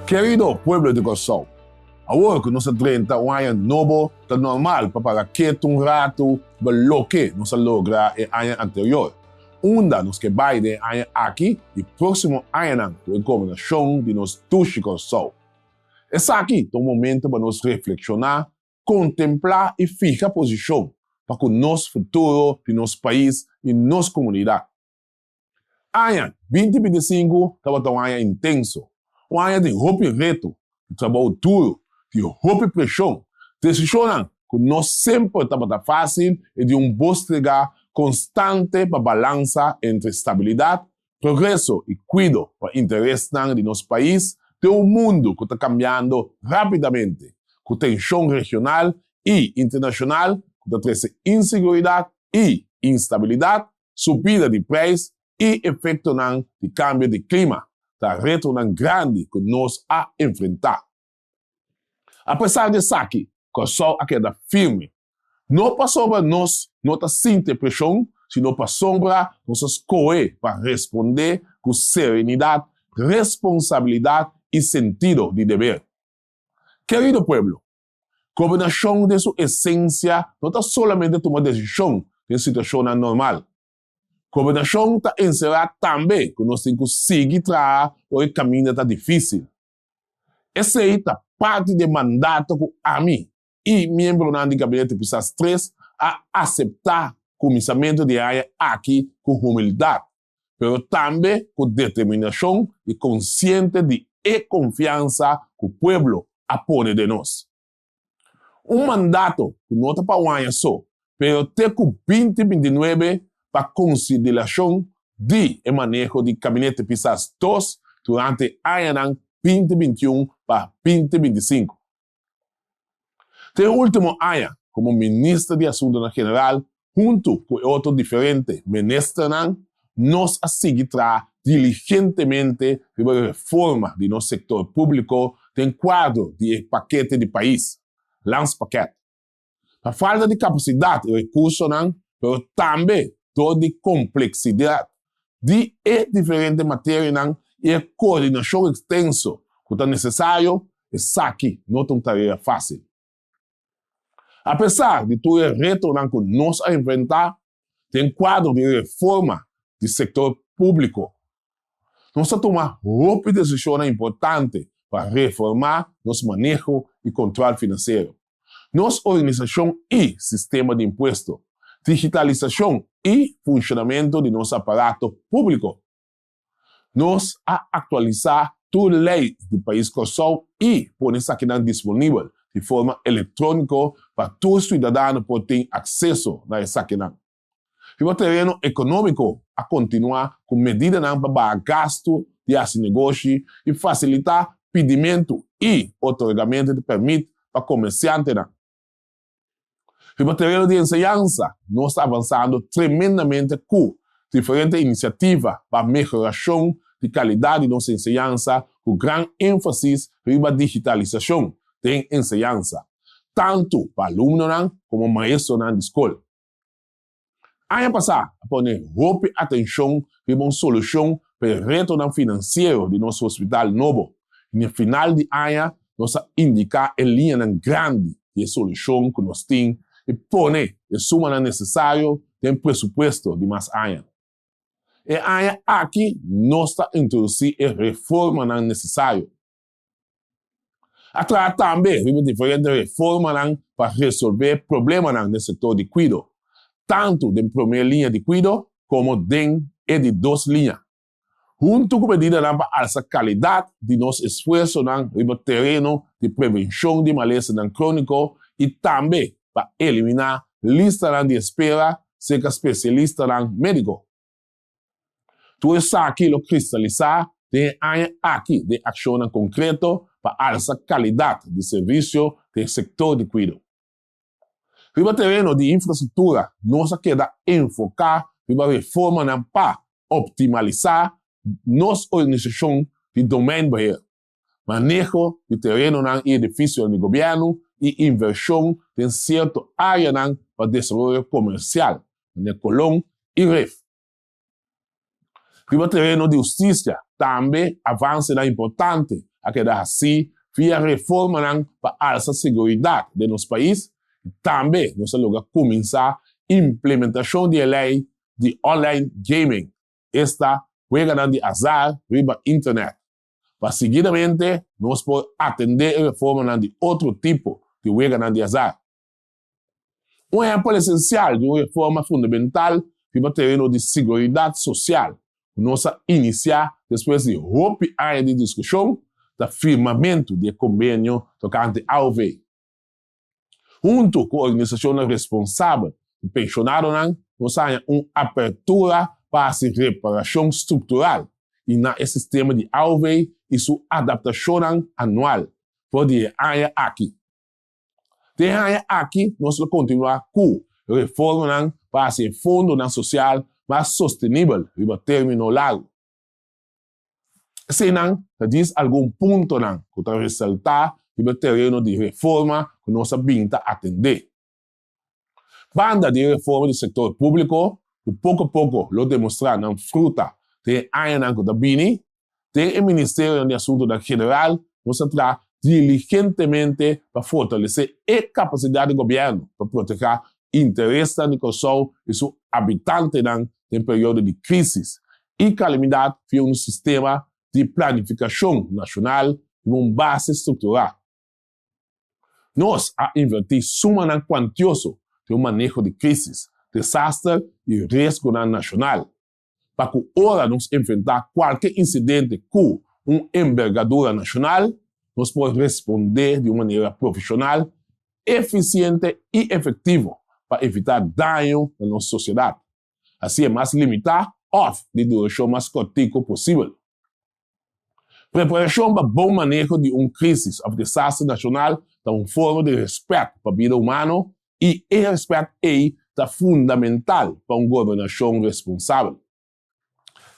Kerido pueblo di Kòrsou, awor ku nos a drenta un aña nobo ta normal pa para ketu un ratu riba loke nos a logra e aña anterior, unda nos ke bai den e aña aki i próksimo añanan ku e gobernashon di nos dushi Kòrsou. Esaki ta un momento pa nos reflekshoná, kontemplá i fiha posishon pa ku nos futuro di nos pais i nos komunidat. Aña 2025 tabata un aña intenso, un aña di hopi reto, di trabou duru, di hopi preshon, desishonnan ku no semper tabata fásil i di un bostregá konstante pa balansa entre stabilidat, progreso i kuido pa interesnan di nos pais den un mundu ku ta kambiando rápidamente, ku tenshon regional i internashonal ku ta trese inseguridat i instabilidat. Subida di prijs i efektonan di kambio di klima ta retonan grandi ku nos a enfrentá. Apesar di esaki, Kòrsou a keda firme, no pasobra nos no ta sinti e preshon, sino pasobra nos a skohe pa respondé ku serenidat, responsabilidat i sentido di deber. Kerido pueblo, Gobernashon den su esensia no ta solamente tuma desishon den situashonnan normal. Gobernashon ta enserá tambe ku nos tin ku sigui traha ora e kaminda ta difísil. Esei ta parti di e mandato ku ami i miembronan di Gabinete Pisas Tres a aseptá kuminsamentu di e aña aki ku humildat, pero tambe ku determinashon i konsiente di e konfiansa ku pueblo a pone den nos. Un mandato ku no ta pa un aña so, pero te ku 2029 pa konsiderashon di e maneho di Kabinete Pisas Dos durante e añanan 2021 pa 2025. Te e ultimo aña komo Minister di Asuntonan General huntu ku e otro diferente ministernan nos a sigui traha diligentemente riba e reforma di nos sektor públiko den kuadro di e Pakete di Pais, Landspakket. Pa falta di kapasidat i rekursonan, pero tambe dor di kompleksidat di e diferente materianan i e koordinashon ekstenso ku ta nesesario, esaki no ta un tarea fásil. Apesar di tur e retonan ku nos a enfrentá den kuadro di reforma di sektor públiko, nos a tuma hopi desishonnan importante pa reformá nos maneho i kontròl finansiero, nos organisashon i sistema di impuesto, digitalisashon i funshonamentu di nos aparato públiko. Nos a aktualisá tur lei di pais Kòrsou i pone esakinan disponibel di forma elektróniko pa tur siudadano por tin akseso na esakinan. Riba tereno ekonómiko a kontinuá ku medidanan pa baha gastu di hasi negoshi i fasilitá pidimentu i otorgamentu di pèrmit pa komersiantenan. Riba tereno di enseñansa nos ta avansando tremendamente ku diferente inisiativa pa mehorashon di kalidat di nos enseñansa ku gran énfasis riba digitalisashon den enseñansa, tantu pa alumnonan komo maestronan di skol. Aña pasá a pone hopi atenshon riba un solushon pa e retonan finansiero di nos hospital nobo i na final di aña nos a indiká e liñanan grandi di e solushon ku nos tin i pone e sumanan nesesario den presupuesto di mas aña. E aña aki nos ta introdusí e reformanan nesesario. A traha tambe riba diferente reformanan pa resolvé problemanan den sektor di kuido, tantu den promé liña di kuido komo den e di dos liña, huntu ku medidanan pa alsa kalidat di nos esfuersonan riba tereno di prevenshon di malesanan króniko i tambe pa eliminá listanan di espera serka spesialistanan médiko. Tur esaki lo kristalisá den e aña aki den akshonnan konkreto pa alsa kalidat di servisio den sektor di kuido. Riba tereno di infrastruktura nos a keda enfoká riba reformanan pa optimalisá nos organisashon di domeinbeheer, maneho di terenonan i edifisionan di gobièrnu i invershon den sierto áreanan pa desaroyo komersial, manera Colón i Rif. Riba tereno di hustisia tambe avansenan importante. a keda hasí via reformanan pa alsa seguridat den nos pais i tambe nos a logra kuminsá implementashon di e lei di online gaming, esta weganan di azar riba internet. Pa siguidamente nos por atendé e reformanan di otro tipo di weganan di azar. Un ehèmpel esensial di un reforma fundamental riba tereno di siguridat sosial ku nos a inisiá despues di hopi aña di diskushon ta firmamentu di e kombenio tokante aov. Huntu ku organisashonnan responsabel di penshonadonan nos a haña un apertura pa hasi reparashon struktural i na e sistema di aov i su adaptashonnan anual for di e aña aki. Den e aña aki nos lo kontinuá ku reformanan pa hasi e fondonan sosial mas sostenibel riba término largu. Eseinan ta djis algun puntonan ku ta resaltá riba e tereno di reforma ku nos a bin ta atendé. Banda di e reforma di sektor públiko ku poko poko lo demostrá nan fruta den e añanan ku ta bini, Den e Ministerionan di Asuntunan General nos a traha diligentemente pa fortalesé e kapasidat di gobièrnu pa protehá interesnan di Kòrsou i su abitantenan den periodo di krísis i kalamidat via un sistema di planifikashon nashonal riba un base strukturá. Nos a invertí sumanan kuantioso den un maneho di krísis, desaster i riesgonan nashonal. pa ku ora nos enfrentá kualke insidente ku un embergadura nashonal, nos por respondé di un manera profeshonal, efisiente i efektivo pa evitá daño na nos sosiedat, hasié mas limitá òf di durashon mas kòrtiku posibel. Preparashon pa bon maneho di un krísis òf desaster nashonal ta un forma di rèspèt pa bida humano i e rèspèt ei ta fundamental pa un gobernashon responsabel.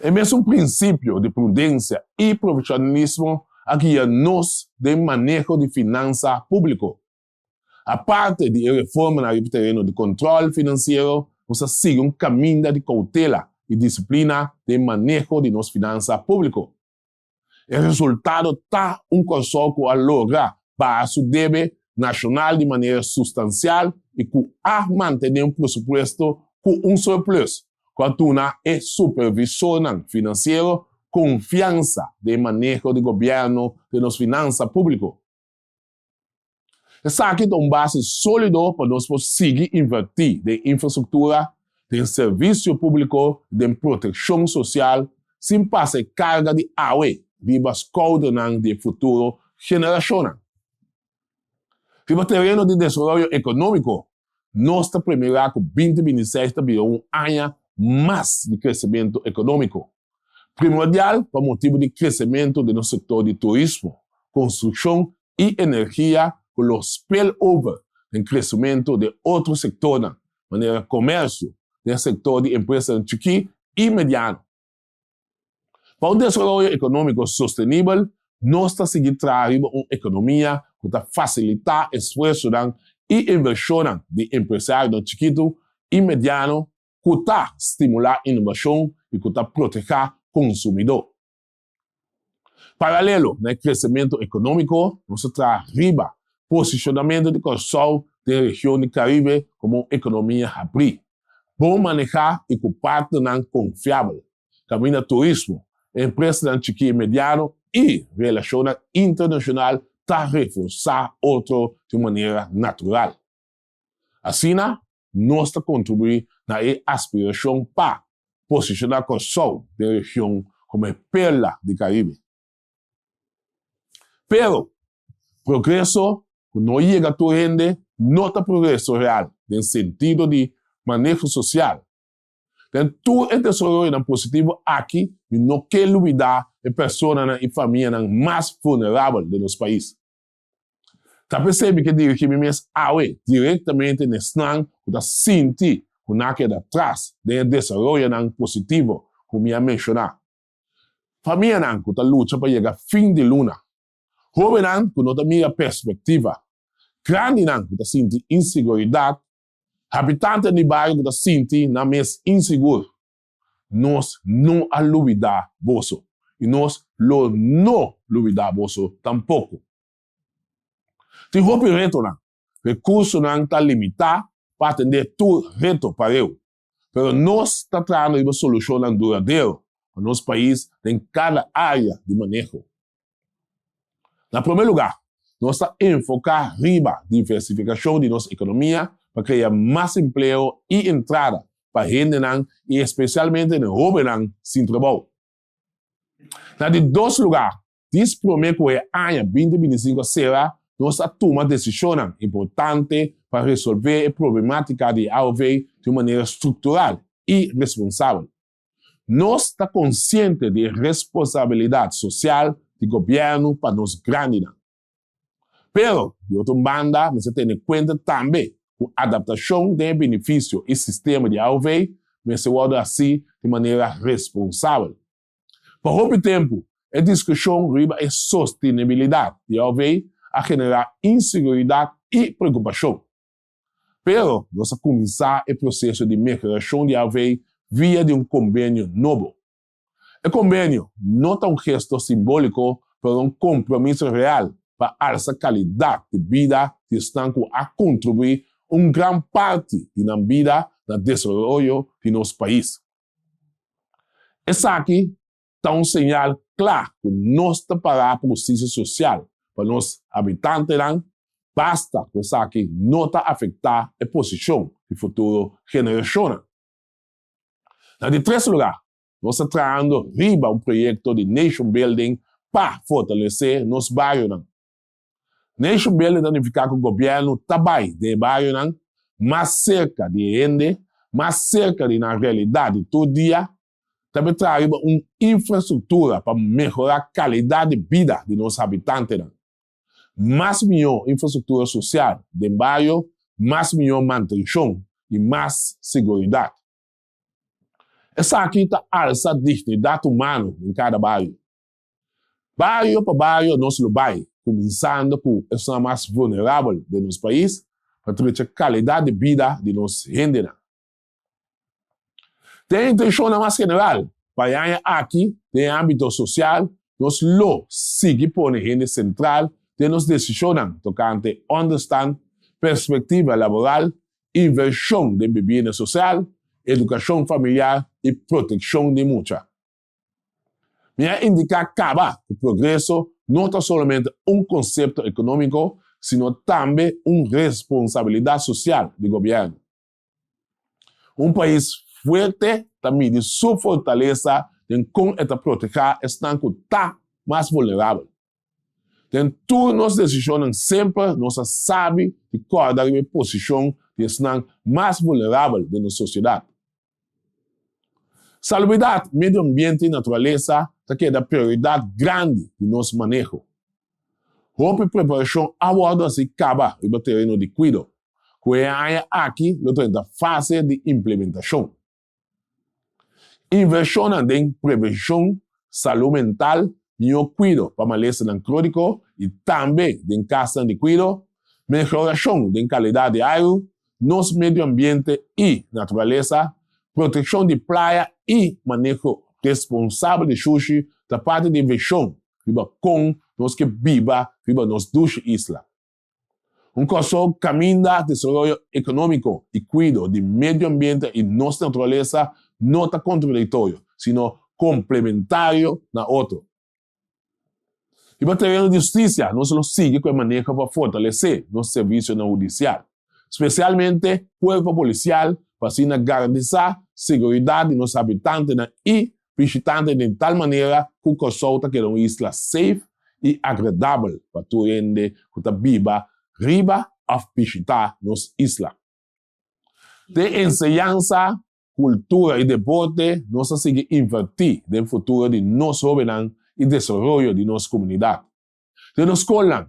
E mesun prinsipio di prudensia i profeshonalismo a guia nos den maneho di finansa públiko. Aparte di e reformanan riba tereno di kontròl finansiero, nos a sigui un kaminda di koutela i disiplina den maneho di nos finansa públiko. E resultado ta un Kòrsou ku a logra baha su debe nashonal di manera sustansial i ku a mantené un presupuesto ku un surplus ku a duna e supervisornan finansiero konfiansa den maneho di gobièrnu den nos finansa públiko. Esaki ta un base sólido pa nos por sigui invertí den infrastruktura, den servisio públiko i den protekshon sosial sin pasa e karga di awe riba skoudernan di e futuro generashonnan. Riba tereno di desaroyo ekonómiko, nos ta premirá ku 2026 ta bira un aña mas di kresementu ekonómiko. Primordial pa motibu di kresementu den nos sektor di turismo, konstrukshon i energia ku lo spill over den kresementu den otro sektornan manera komersio, den sektor di empresanan chikí i mediano. Pa un desaroyo ekonómiko sostenibel, nos ta sigui traha riba un ekonomia ku ta fasilitá esfuersonan i invershonnan di empresarionan chikitu i mediano ku ta stimulá inovashon i ku ta protehá konsumidó. Paralelo na e kresementu ekonómiko, nos ta traha riba posishonamentu di Kòrsou den region di Karibe komo un ekonomia habrí, bon manehá i ku partnernan konfiabel, kaminda turismo, empresanan chikí i mediano i relashonnan internashonal ta reforsá otro di un manera natural. Asina, nos ta kontribuí na e aspirashon pa posishoná Kòrsou den region komo e perla di Karibe. Pero, progreso ku no yega tur hende no ta progreso real den sentido di maneho sosial. Den tur e desaroyonan positivo aki mi no ke lubidá e personanan i famianan mas vulnerabel den nos pais. Ta p'esei mi ke dirigí mi mes awe direktamente na esnan ku ta sinti ku nan a keda tras den e desaroyonan positivo ku mi a menshoná. Famianan ku ta lucha pa yega fin di luna, hóbennan ku no ta mira perspektiva, grandinan ku ta sinti inseguridat, habitantenan di bario ku ta sinti nan mes insigur. Nos no a lubidá boso. i nos lo no lubidá boso tampoko. Tin hopi retonan. Rekursonan ta limitá pa atendé tur reto pareu. Pero nos ta trahando riba solushonnan duradero pa nos pais den kada área di maneho. Na promé lugá, nos ta enfoká riba diversifikashon di nos ekonomia pa krea mas empleo i entrada pa hendenan i espesialmente den hóbennan sin trabou. Na di dos lugá, dis promé ku e aña 2025 a sera, nos a tuma desishonnan importante pa resolvé e problemátika di aov di un manera struktural i responsabel. Nos ta konsiente di e responsabilidat sosial di gobièrnu pa nos grandinan. Pero, di otro un banda, mester tene kuenta tambe ku adaptashon den e benefisio i sistema di aov mester wòrdu hasí di manera responsabel. Pa hopi tempu, e diskushon riba e sostenibilidat di aov a generá inseguridat i preokupashon. Pero nos a kuminsá e proseso di mehorashon di AV via di un kombenio nobo. E kombenio no ta un gesto simbóliko pero un kompromiso real pa alsa kalidat di bida di esnan ku a kontribuí un gran parti di nan bida na desaroyo di nos pais. Esaki ta un señal kla ku nos ta pará pa hustisia sosial pa nos habitantenan, basta ku esaki no ta afektá e posishon di futuro generashonnan. Na di tres lugá, nos ta trahando riba un proyekto di nation building pa fortalesé nos barionan. Nation building ta nifiká ku gobièrnu ta bai den e barionan, mas serka di e hende, mas serka di nan realidat di tur dia, ta be traha riba un infrastruktura pa mehorá kalidat di bida di nos habitantenan. Mas mihó infrastruktura sosial den bario, mas mihó mantenshon i mas seguridat. Esaki ta alsa dignidat humano den kada bario. Bario pa bario nos lo bai, kuminsando ku esnan mas vulnerabel den nos pais, pa trecha kalidat di bida di nos hendenan. Den e intenshonnan mas general pa e aña aki den e ámbito sosial, nos lo sigui pone hende sentral den nos desishonnan tokante ònderstant, perspektiva laboral, invershon den bibienda sosial, edukashon familiar i protekshon di mucha. Mi a indiká kaba ku progreso no ta solamente un konsepto ekonómiko, sino tambe un responsabilidat sosial di gobièrnu. Un pais fuerte ta midi su fortalesa den kon e ta protehá esnan ku ta mas vulnerabel. Den tur nos desishonnan semper nos a sabi di kòrda riba e posishon di esnan mas vulnerabel den nos sosiedat. Salubridat, medio ambiente i naturalesa ta keda prioridat grandi di nos maneho. Hopi preparashon a wòrdu hasi kaba riba tereno di kuido, ku e aña aki lo drenta fase di implementashon. Invershonnan den prevenshon, salú mental, mihó kuido pa malesanan króniko i tambe den kasnan di kuido, mehorashon den kalidat di airu, nos medio ambiente i naturalesa, protekshon di playa i maneho responsabel di shushi ta parti di e vishon riba kon nos ke biba riba nos dushi isla. Un Kòrsou kaminda desaroyo ekonómiko i kuido di medio ambiente i nos naturalesa no ta kontradiktorio, sino komplementario na otro. Riba tereno di hustisia nos lo sigui ku e maneho pa fortalesé nos servisionan hudisial, spesialmente kuerpo polisial pa asina garantisá seguridat di nos habitantenan i bishitantenan den tal manera ku Kòrsou ta keda un isla safe i agradabel pa tur hende ku ta biba riba òf bishitá nos isla. Den enseñansa, kultura i deporte, nos ta sigui invertí den futuro di nos hóbennan i desaroyo di nos komunidat. Den nos skolnan,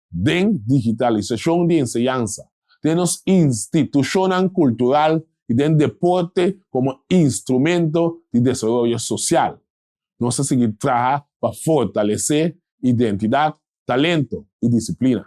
den digitalisashon di enseñansa, den nos institushonnan kultural i den deporte komo instrumento di desaroyo sosial, nos ta sigui traha pa fortalesé identidat, talento i disiplina.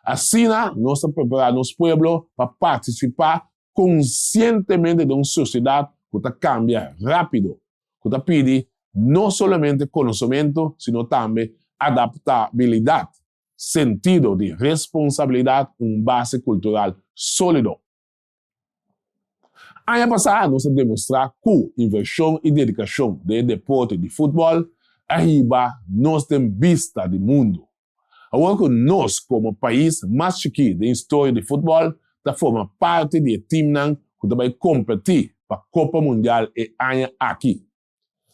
Asina nos ta prepará nos pueblo pa partisipá konsientemente den un sosiedat ku ta kambia rápido, ku ta pidi. no solamente konosementu sino tambe adaptabilidat, sentido di responsabilidat, un base kultural sólido. Aña pasá nos a demostrá ku invershon i dedikashon den e deporte di futbòl a hiba nos den bista di mundu. Awor ku nos komo pais mas chikí den historia di futbòl ta forma parti di e timnan ku ta bai kompetí pa Kopa Mundial e aña aki.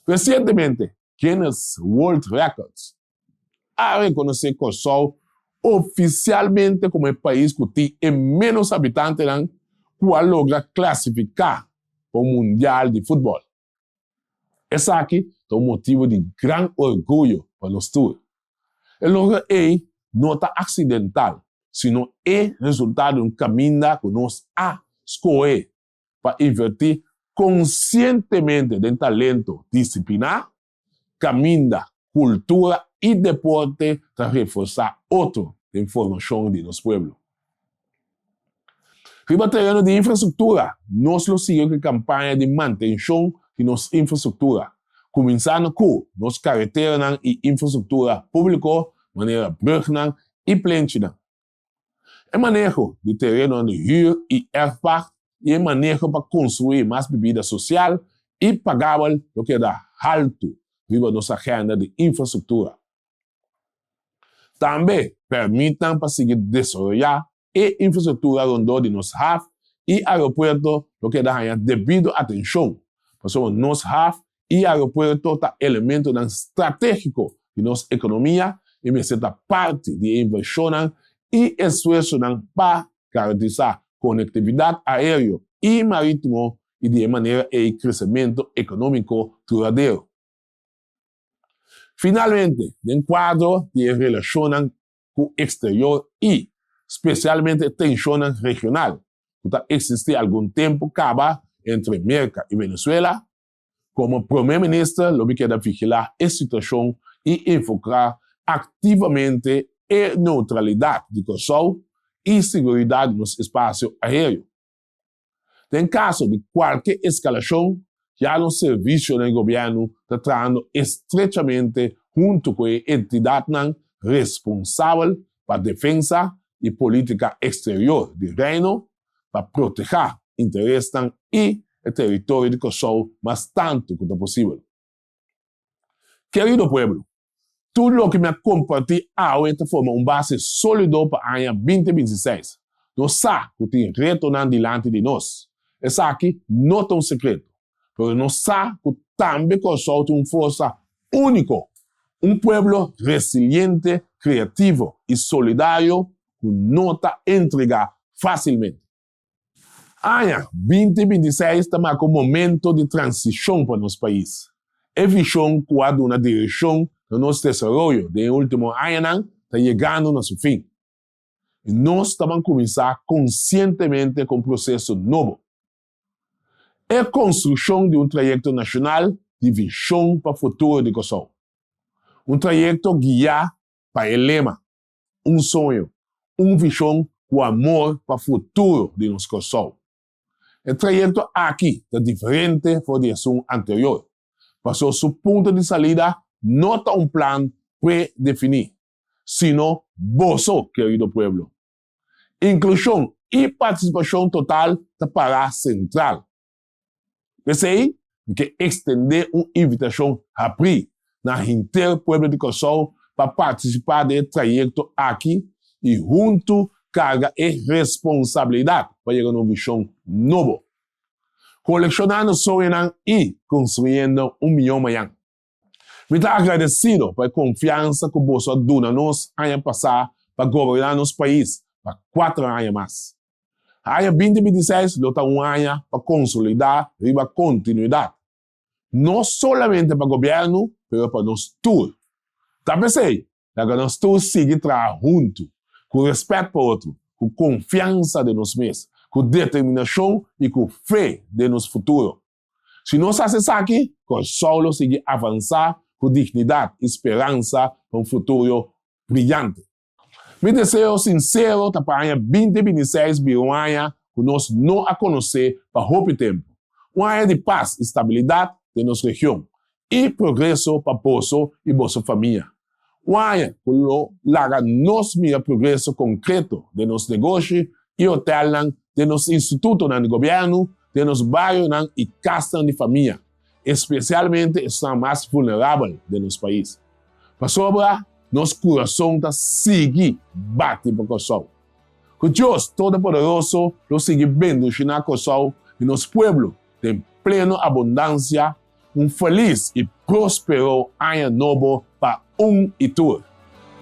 Resientemente Guinness World Records a rekonosé Kòrsou ofisialmente komo e pais ku tin e ménos habitantenan ku a logra klasifiká pa un mundial di futbòl. Esaki ta un motibu di gran orguyo pa nos tur. E logro ei no ta aksidental, sino e resultado di un kaminda ku nos a skohe pa invertí konsientemente den talento disipliná, kaminda kultura i deporte ta reforsá otro den formashon di nos pueblo. Riba tereno di infrastruktura, nos lo sigui ku e kampaña di mantenshon di nos infrastruktura, kuminsando ku nos kareteranan i infrastruktura públiko manera brùgnan i plenchinan. E maneho di terenonan di hür i erfpacht i e maneho pa konstruí mas bibida sosial i pagabel lo keda haltu riba nos agenda di infrastruktura. Tambe pèrmitnan pa sigui desaroyá e infrastruktura rondó di nos haf i aeropuerto lo keda haña debido atenshon, pasobra nos haf i aeropuerto ta elementonan stratégiko di nos ekonomia i mester ta parti di e invershonnan i esfuersonan pa garantisá konektividat aéreo i marítimo i di e manera ei kresementu ekonómiko duradero. Finalmente, den kuadro di e relashonnan ku eksterior i, spesialmente e tenshonnan regional ku ta eksistí algun tempu kaba entre Merka i Venezuela, komo Prome Minister lo mi keda vigilá e situashon i enfoká aktivamente e neutralidat di Kòrsou i siguridat di nos espasio aéreo. Den kaso di kualke eskalashon, ya nos servisionan di gobièrnu ta trahando estrechamente huntu ku e entidatnan responsabel pa defensa i polítika eksterior di Reino pa protehá interesnan i e teritorio di Kòrsou mas tantu ku ta posibel. Kerido pueblo, tur loke mi a kompartí awe ta forma un base sólido pa aña 2026. Nos sa ku tin retonan dilanti di nos. Esaki no ta un sekreto. Pero nos sa ku tambe Kòrsou tin un forsa úniko, un pueblo resiliente, kreativo i solidario ku no ta entregá fásilmente. Aña 2026 ta marka un momento di transishon pa nos pais. E vishon ku a duna direkshon na nos desaroyo den e último añanan ta yegando na su fin. I nos ta ban kuminsá konsientemente ku un proseso nobo. E konstrukshon di un trayekto nashonal di vishon pa futuro di Kòrsou. Un trayekto guiá pa e lema, Un soño, un vishon ku amor pa futuro di nos Kòrsou. E trayekto aki ta diferente for di esun anterior, paso su punto di salida no ta un plan predefiní, sino boso, kerido pueblo. Inklushon i partisipashon total ta pará sentral. P'esei, mi ke ekstendé un invitashon habrí na henter pueblo di Kòrsou pa partisipá den e trayekto aki i huntu karga e responsabilidat pa yega na un vishon nobo. Kolekshonando soñonan i konstruyendo un mihó mañan. Mi ta agradesido pa e konfiansa ku boso a duna nos aña pasá pa goberná nos pais pa kuater aña mas. Aña 2026 lo ta un aña pa konsolidá riba kontinuidat, no solamente pa gobièrnu pero pa nos tur. Ta p'esei, laga nos tur sigui traha huntu, ku rèspèt pa otro, ku konfiansa den nos mes, ku determinashon i ku fe den nos futuro. Si nos hasi esaki, Kòrsou lo sigui avansá ku dignidat i speransa pa un futuro briyante. Mi deseo sinsero ta pa aña 2026 bira un aña ku nos no a konosé pa hopi tempu, un aña di pas i stabilidat den nos region. i progreso pa boso i boso famia. Un aña ku lo laga nos mira progreso konkreto den nos negoshi i hotelnan, den nos institutonan di gobièrnu, den nos barionan i kasnan di famia, espesialmente esnan mas vulnerabel den nos pais. Pasobra nos kurason ta sigui bati pa Kòrsou. Ku Dios Todopoderoso lo sigui bendishoná Kòrsou i nos pueblo den pleno abundansia. Un felis i próspero aña nobo pa un i tur.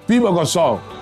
Biba Kòrsou!